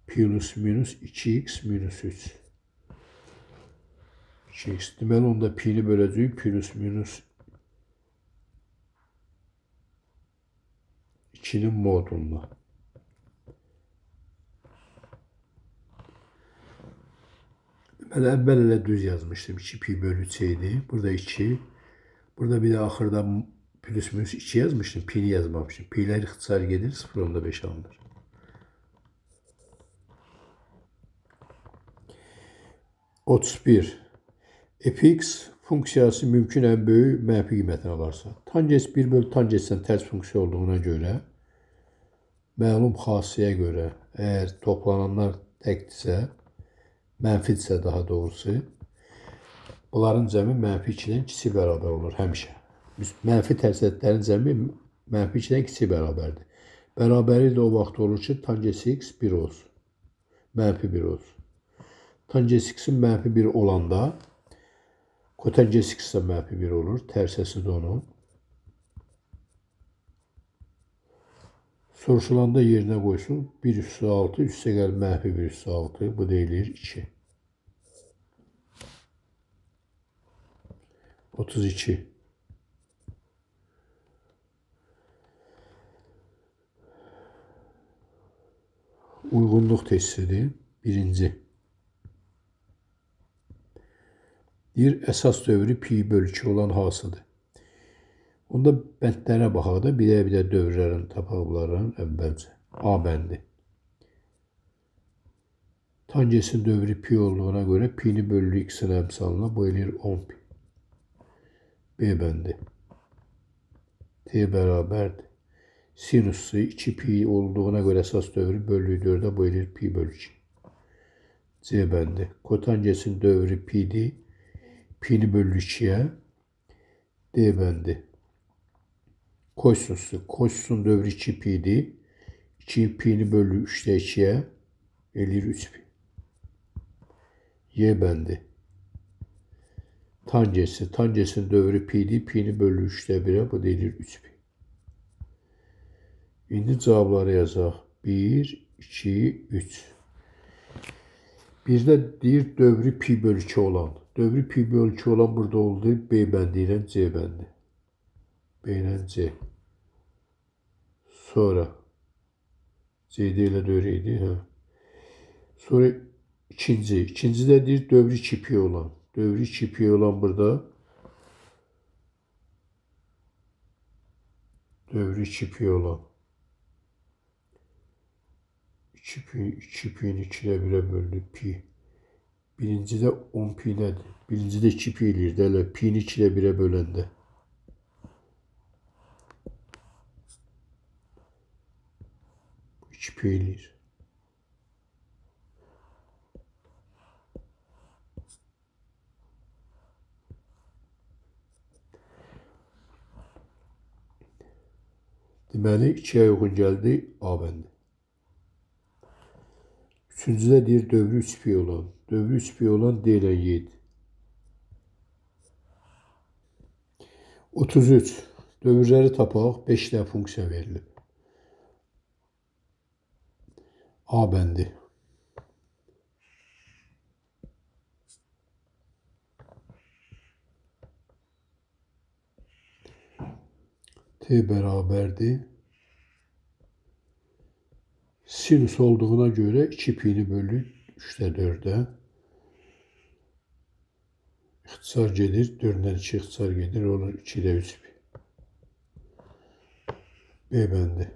Speaker 1: plus minus 2x minus 3. 2x. Deməli, onda pi'ni böləcəyik. Plus minus 2-nin moduluna. Deməli, əvvəl elə düz yazmışdım. 2 pi bölü 3 idi. Burada 2. Burada bir də axırda plus minus 2 yazmışdım. Pi'ni yazmamışdım. Pi'lər ixtisar gedir. 0,5 alınır. 31. Fx funksiyası mümkün ən böyük mənfi qiymətini alarsa. Tangens 1 bölü tangensdən tərs funksiya olduğuna görə, məlum xassəyə görə, əgər toplananlar təkdirsə, mənfidirsə daha doğrusu, bunların cəmi mənfi 2-dən kiçik bərabər olur həmişə. Mənfi tərs ədədlərin cəmi mənfi 2-dən kiçik bərabərdir. Bərabərlik də o vaxt olur ki, tangens x 1 olsun. Mənfi 1 olsun. Tangens x-in mənfi 1 olanda, kotangens x də mənfi 1 olur. Tərs də onun. Soruşulanda yerinə qoysun. 1 üstü 6, üstə gəl mənfi 1 üstü 6. Bu deyilir 2. 32. Uyğunluq testidir. Birinci. Deyir, əsas dövrü pi bölü 2 olan hansıdır? Onda bəndlərə baxaq da, bir də dövrlərin tapaq bunların əvvəlcə. A bəndi. Tangensin dövrü pi olduğuna görə pi'ni bölü x-in əmsalına bu eləyir 10 pi. B bəndi. T bərabərdir. Sinusu 2 pi olduğuna görə əsas dövrü bölü 4-ə bu eləyir pi bölü 2. C bəndi. Kotangensin dövrü pi'dir. Pi'ni bölü 2-yə. D bəndi. Kosinusu. Kosinusun dövrü 2 pi'dir. 2 pi'ni bölü 3-də 2-yə eləyir 3 pi. Y bəndi. Tangensi. Tangensin dövrü pi'dir. Pi'ni bölü 3-də 1-ə bu da eləyir 3 pi. İndi cavabları yazaq. 1, 2, 3. Birdə deyir dövrü pi bölü 2 olan. Dövrü pi bölü 2 olan burada oldu B bəndi ilə C bəndi. B ilə C. Sonra CD ilə dövr idi. Hə. Sonra ikinci. İkincidə deyir dövrü 2 pi olan. Dövrü 2 pi olan burada. Dövrü 2 pi olan. 2 pi, 2 pi'ni 2-yə 1-ə böldü pi. Birincidə 10 pi nədir? Birincidə 2 pi eləyirdi. Elə pi'ni 2-yə 1-ə böləndə. Bu 2 pi eləyir. Deməli, 2-yə uyğun gəldi A bəndi. Üçüncüdə deyir dövrü 3 pi olan. Dövrü 3 pi olan D ilə Y. 33. Dövrləri tapaq. 5 dənə funksiya verilib. A bəndi. T bərabərdir. Sinus olduğuna görə 2 pini bölük 3-də 4-ə. İxtisar gedir. 4-dən 2 ixtisar gedir. Olur 2-də 3 pi. B bəndi.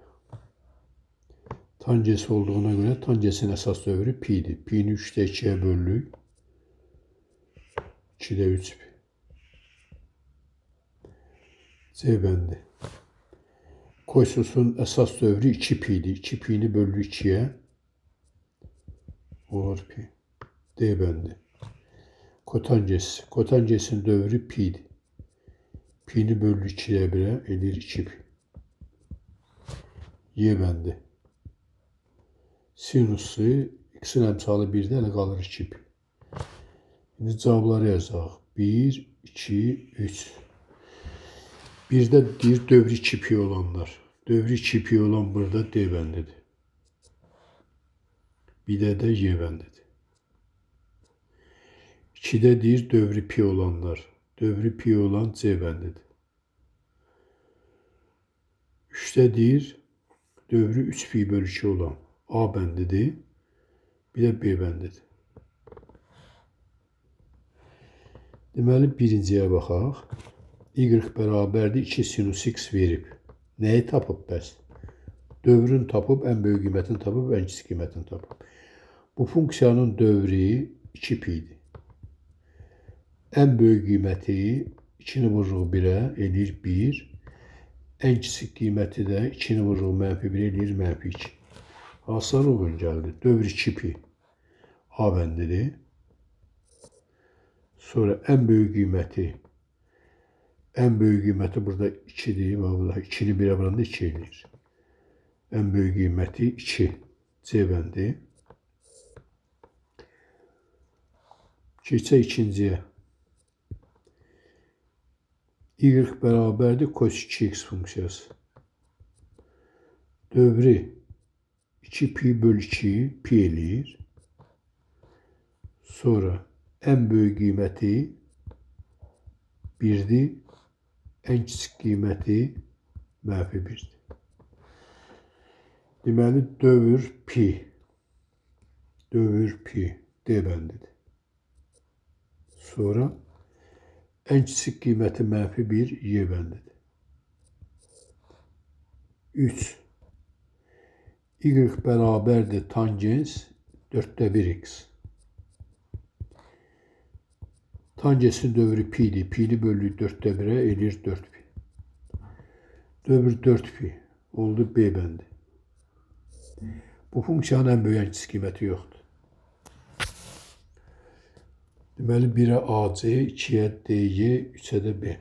Speaker 1: Tangens olduğuna görə tangensin əsas dövrü pi'dir. Pi'ni 3-də 2-yə bölük. 2-də 3 pi. C bəndi. Kosinusun əsas dövrü 2 pi'dir. 2 pi'ni bölük 2-yə. Olur pi. D bəndi. Kotangens. Kotangensin dövrü pi'dir. Pi'ni bölük 2-yə 1-ə edir 2 pi. Y bəndi. Sinusu x-in əmsalı 1-də elə qalır 2 pi. İndi cavabları yazaq. 1, 2, 3. 1-də deyir dövrü 2 pi olanlar. Dövrü 2 pi olan burada D bəndidir. Bir də Y bəndidir. 2-də deyir dövrü pi olanlar. Dövrü pi olan C bəndidir. 3-də deyir dövrü 3 pi bölü 2 olan A bəndidir. Bir də B bəndidir. Deməli, birinciyə baxaq. Y bərabərdir 2 sinus x verib. Nəyi tapıb bəs? Dövrünü tapıb, ən böyük qiymətini tapıb, ən kiçik qiymətini tapıb. Bu funksiyanın dövrü 2 pi'dir. Ən böyük qiyməti 2-ni vururuq 1-ə, eləyir 1. Ən kiçik qiyməti də 2-ni vururuq mənfi 1-ə, eləyir mənfi 2. Hansılar uyğun gəldi? Dövr 2 pi A bəndidir. Sonra ən böyük qiyməti burada 2-dir. Bax, 2-ni 1-ə vuranda 2 eləyir. Ən böyük qiyməti 2 C bəndi. Keçək ikinciyə. Y bərabərdir kos 2x funksiyası. Dövrü 2 pi bölü 2 pi eləyir. Sonra ən böyük qiyməti 1-dir. Ən kiçik qiyməti mənfi 1-dir. Deməli, dövr pi. Dövr pi D bəndidir. Sonra ən kiçik qiyməti mənfi 1 Y bəndidir. 3. Y bərabərdir tangens 4-də 1x. Tangensin dövrü pi'dir. Pi'ni bölük 4-də 1-ə eləyir 4 pi. Dövr 4 pi oldu B bəndi. Bu funksiyanın ən böyük ən kiçik qiyməti yoxdur. Deməli, 1-ə AC, 2-yə DY, 3-ə də B.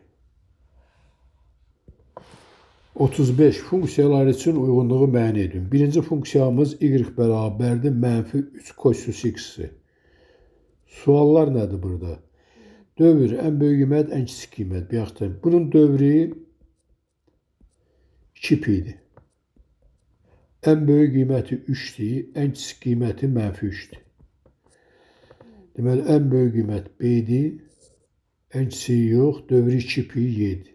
Speaker 1: 35. Funksiyalar üçün uyğunluğu müəyyən edin. Birinci funksiyamız y bərabərdir mənfi 3 kosinus x-i. Suallar nədir burada? Dövr, ən böyük qiymət, ən kiçik qiymət. Bir bunun dövrü 2 pi'dir. Ən böyük qiyməti 3-dür, ən kiçik qiyməti mənfi 3-dür. Deməli, ən böyük qiymət B-dir, ən kiçiyi yox, dövrü 2 pi Y-dir.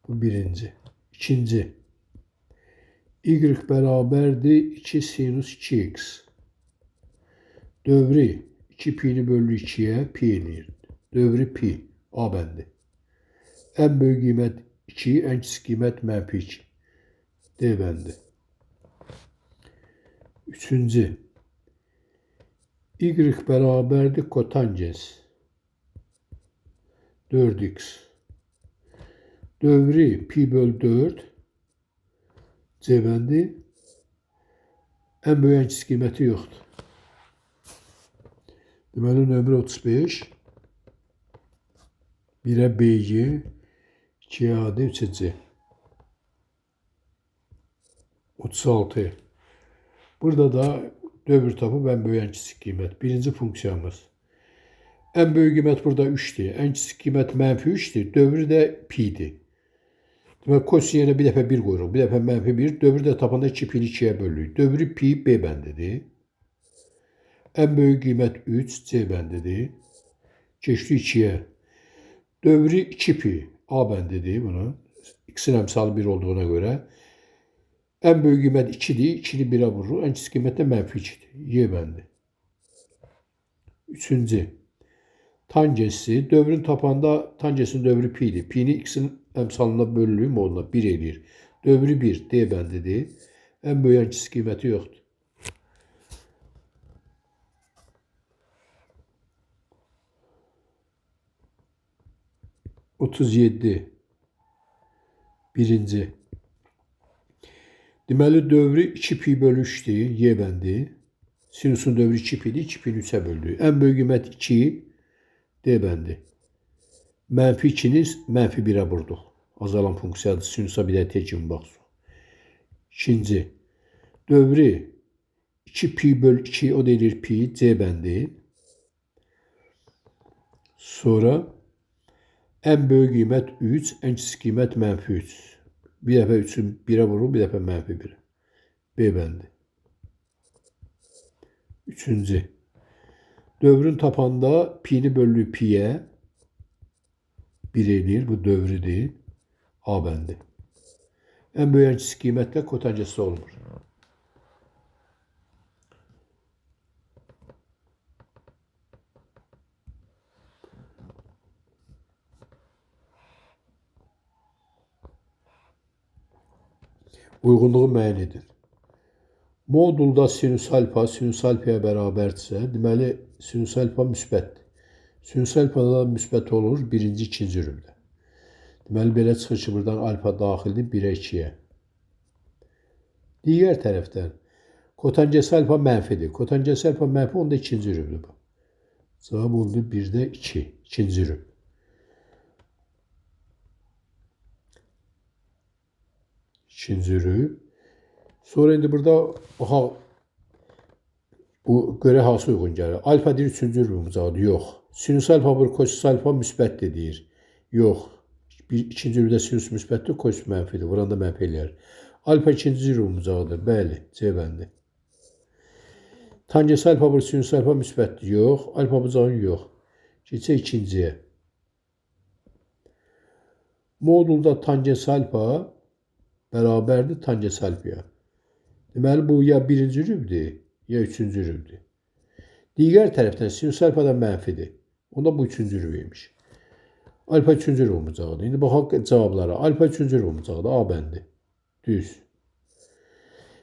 Speaker 1: Bu birinci. İkinci. Y bərabərdir 2 sinus 2x. Dövrü 2 pi'ni bölü 2-yə pi eləyir. Dövrü pi, A bəndi. Ən böyük qiymət 2, ən kiçik qiymət mənfi 2. D bəndi. Üçüncü. Y bərabərdir kotangens 4x. Dövrü pi böl 4 C bəndi. Ən böyük ən kiçik qiyməti yoxdur. Deməli, nömrə 35. 1-ə BY, 2-yə AD, 3-ə C. 36. Burada da dövr tapıb ən böyük ən kiçik qiymət. Birinci funksiyamız. Ən böyük qiymət burada 3-dür. Ən kiçik qiymət mənfi 3-dür. Dövrü də pi-dir. Deməli, kosinus yerinə bir dəfə 1 qoyuruq, bir dəfə mənfi 1. Dövrü də tapanda 2 pi-ni 2-yə bölürük. Dövrü pi B bəndidir. Ən böyük qiymət 3 C bəndidir. Keçdi 2-yə. Dövrü 2 pi A bəndidir bunu. X-in əmsalı 1 olduğuna görə. Ən böyük qiymət 2-dir. 2-ni 1-ə vururuq. Ən kiçik qiymət də mənfi 2-dir. Y bəndi. Üçüncü. Tangensi. Dövrün tapanda tangensin dövrü pi-dir. Pi-ni x-in əmsalına bölürük, moduna 1 eləyir. Dövrü 1, D bəndidir. Ən böyük, ən kiçik qiyməti yoxdur. 37. Birinci. Deməli, dövrü 2 pi bölü 3-dür, Y bəndi. Sinusun dövrü 2 pi-dir, 2 pi-ni 3-ə böldük. Ən böyük qiymət 2, D bəndi. Mənfi 2-ni mənfi 1-ə vurduq. Azalan funksiyadır. Sinusa bir də T kimi baxsın. İkinci. Dövrü 2 pi bölü 2, o da eləyir pi, C bəndi. Sonra ən böyük qiymət 3, ən kiçik qiymət mənfi 3. Bir dəfə 3-ü 1-ə vururuq, bir dəfə mənfi 1-ə. B bəndi. Üçüncü. Dövrün tapanda pi-ni bölürük pi-yə. 1 eləyir. Bu dövrüdür. A bəndi. Ən böyük, ən kiçik qiymətdə kotangensi olmur. Uyğunluğu müəyyən edin. Modulda sinus alfa sinus alfaya bərabərdirsə, deməli sinus alfa müsbətdir. Sinus alfa da müsbət olur birinci, ikinci rübdə. Deməli, belə çıxır ki, buradan alfa daxildir 1-ə 2-yə. Digər tərəfdən kotangens alfa mənfidir. Kotangens alfa mənfi, onda ikinci rübdür bu. Cavab oldu 1-də 2, ikinci rüb. İkinci rüb. Sonra indi burada baxaq, bu görə hansı uyğun gəlir. Alfa deyir üçüncü rübün bucağıdır. Yox. Sinus alfa vur kosinus alfa müsbətdir deyir. Yox. Bir, ikinci rübdə sinus müsbətdir, kosinus mənfidir. Vuranda mənfi eləyər. Alfa ikinci rübün bucağıdır. Bəli, C bəndi. Tangens alfa vur sinus alfa müsbətdir. Yox. Alfa bucağın yox. Keçək ikinciyə. Modulda tangens alfa bərabərdir tangens alfaya. Deməli, bu ya birinci rübdür, ya üçüncü rübdür. Digər tərəfdən sinus alfa da mənfidir. Onda bu üçüncü rüb imiş. Alfa üçüncü rüb bucağıdır. İndi baxaq cavablara. Alfa üçüncü rüb bucağıdır. A bəndi. Düz.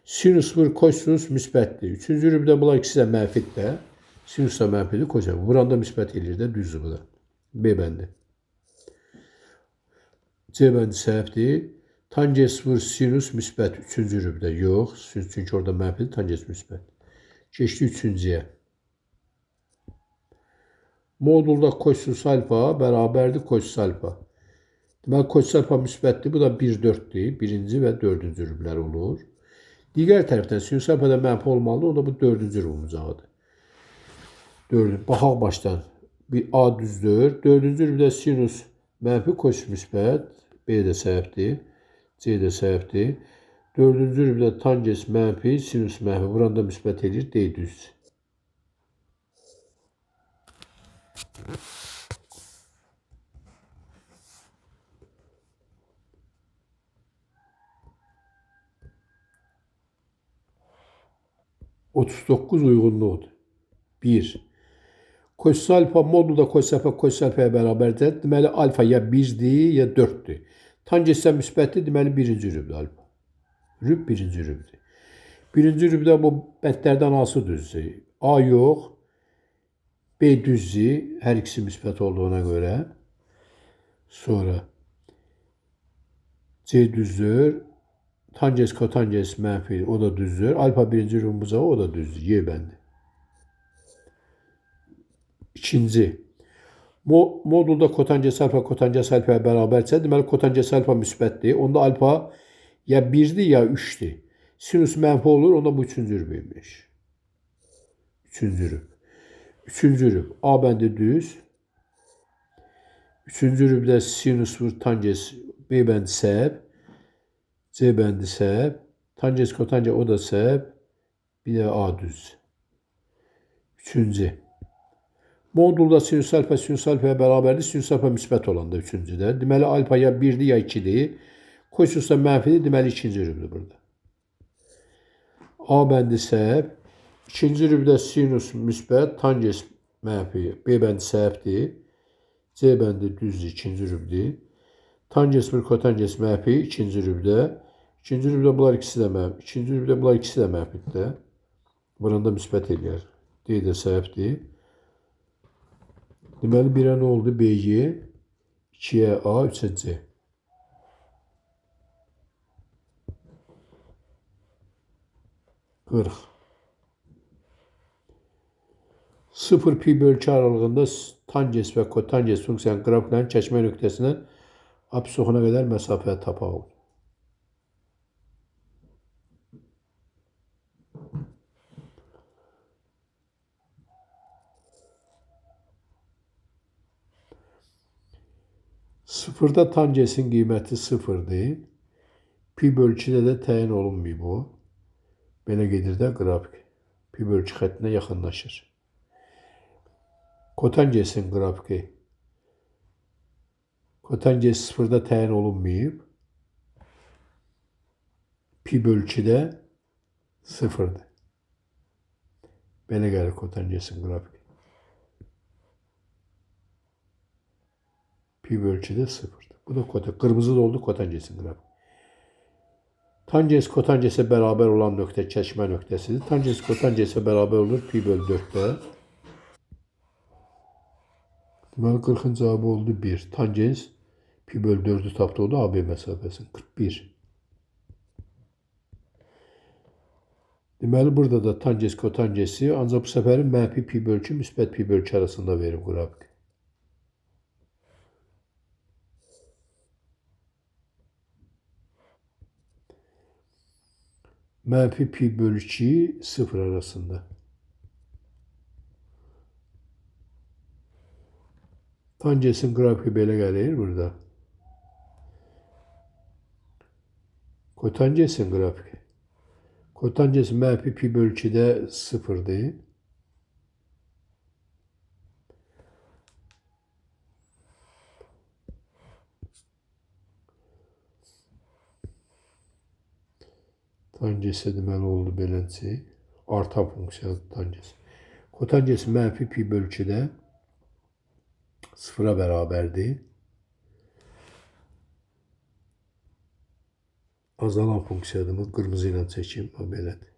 Speaker 1: Sinus vur kosinus müsbətdir. Üçüncü rübdə bunlar ikisi də mənfidir də. Sinus da mənfidir, kosinus. Vuranda müsbət eləyir də, düzdür bu da. B bəndi. C bəndi səhvdir. Tangens vur sinus müsbət üçüncü rübdə. Yox, çünki orada mənfidir, tangens müsbət. Keçdi üçüncüyə. Modulda kosinus alfa bərabərdir kosinus alfa. Deməli, kosinus alfa müsbətdir. Bu da 1, 4-dür. Birinci və dördüncü rüblər olur. Digər tərəfdən sinus alfa da mənfi olmalıdır. O da bu dördüncü rübün bucağıdır. Baxaq başdan. Bir A düzdür. Dördüncü rübdə sinus mənfi, kosinus müsbət. B də səhvdir. C də səhvdir. Dördüncü rübdə tangens mənfi, sinus mənfi. Vuranda müsbət eləyir. D düz. ...39 uyğunluqdur. 1. Kosinus alfa modulda kosinus alfa kosinus alfaya bərabərdir. Deməli, alfa ya 1-dir, ya 4-dür. Tangens isə müsbətdir, deməli birinci rübdür alfa. Rüb birinci rübdür. Birinci rübdə bu bəndlərdən hansı düzdür? A yox, B düzdür, hər ikisi müsbət olduğuna görə. Sonra C düzdür, tangens kotangens mənfi, o da düzdür. Alfa birinci rübün bucağı, o da düzdür. Y bəndi. İkinci. Modulda kotangens alfa kotangens alfaya bərabərsə, deməli kotangens alfa müsbətdir. Onda alfa ya 1-dir, ya 3-dür. Sinus mənfi olur, onda bu üçüncü rüb imiş. Üçüncü rüb. Üçüncü rüb. A bəndi düz. Üçüncü rübdə sinus vur tangens B bəndi səhv, C bəndi səhv, tangens kotangens o da səhv, bir də A düz. Üçüncü. Modulda sinus alfa sinus alfaya bərabərdir. Sinus alfa müsbət olanda üçüncüdə. Deməli alfa ya 1-dir ya 2-dir. Kosinus da mənfidir. Deməli ikinci rübdür burada. A bəndi səhv. İkinci rübdə sinus müsbət, tangens mənfi. B bəndi səhvdir. C bəndi düzdür, ikinci rübdür. Tangens bir kotangens mənfi ikinci rübdə. İkinci rübdə bunlar ikisi də mənfi. İkinci rübdə bunlar ikisi də mənfidir də. Buranda müsbət eləyər. D də səhvdir. Deməli 1-ə nə oldu? BY, 2-yə A, 3-ə C. Qırx. 0 pi bölü 2 aralığında tangens və kotangens funksiyanın qrafiklərinin kəşmə nöqtəsindən apsis oxuna qədər məsafə tapaq. Sıfırda tangensin qiyməti 0-dır. Pi bölü 2-də də təyin olunmayıb o. Belə gedir də qrafik. Pi bölü 2 xəttinə yaxınlaşır. Kotangensin qrafiki. Kotangens 0-da təyin olunmayıb. Pi bölü 2-də 0-dır. Belə gəlir kotangensin qrafiki. Pi bölü 2-də 0-dır. Bu da kotan. Qırmızı da oldu kotangensin qrafiki. Tangens kotangensə bərabər olan nöqtə kəşmə nöqtəsidir. Tangens kotangensə bərabər olur pi bölü 4-də. Deməli 40-ın cavabı oldu 1. Tangens pi bölü 4-ü tapdı, o da AB məsafəsini. 41. Deməli burada da tangens kotangensi ancaq bu səfərin mənfi pi bölü 2, müsbət pi bölü 2 arasında verib qrafik. Mənfi pi bölü 2, 0 arasında. Tangensin qrafiki belə gəlir burada. Kotangensin qrafiki. Kotangens mənfi pi bölü 2-də 0-dır. Tangensə deməli oldu beləncə. Artan funksiya tangens. Kotangens mənfi pi bölü 2-də 0-a bərabərdir. Azalan funksiyadır. Bu qırmızı ilə çəkim. Belədir.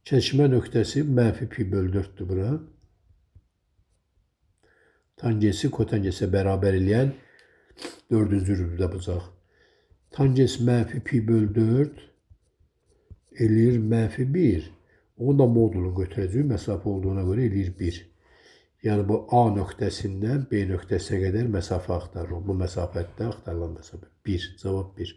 Speaker 1: Çəkmə nöqtəsi mənfi pi bölü 4-dür bura. Tangensi kotangensə bərabər eləyən dördüncü rübdə bucaq. Tangens mənfi pi bölü 4 eləyir mənfi 1. Onun da modulun götürəcəyi məsafə olduğuna görə eləyir 1. Yəni bu A nöqtəsindən B nöqtəsinə qədər məsafə axtarır. Bu məsafədə axtarılan məsafə 1. Cavab 1.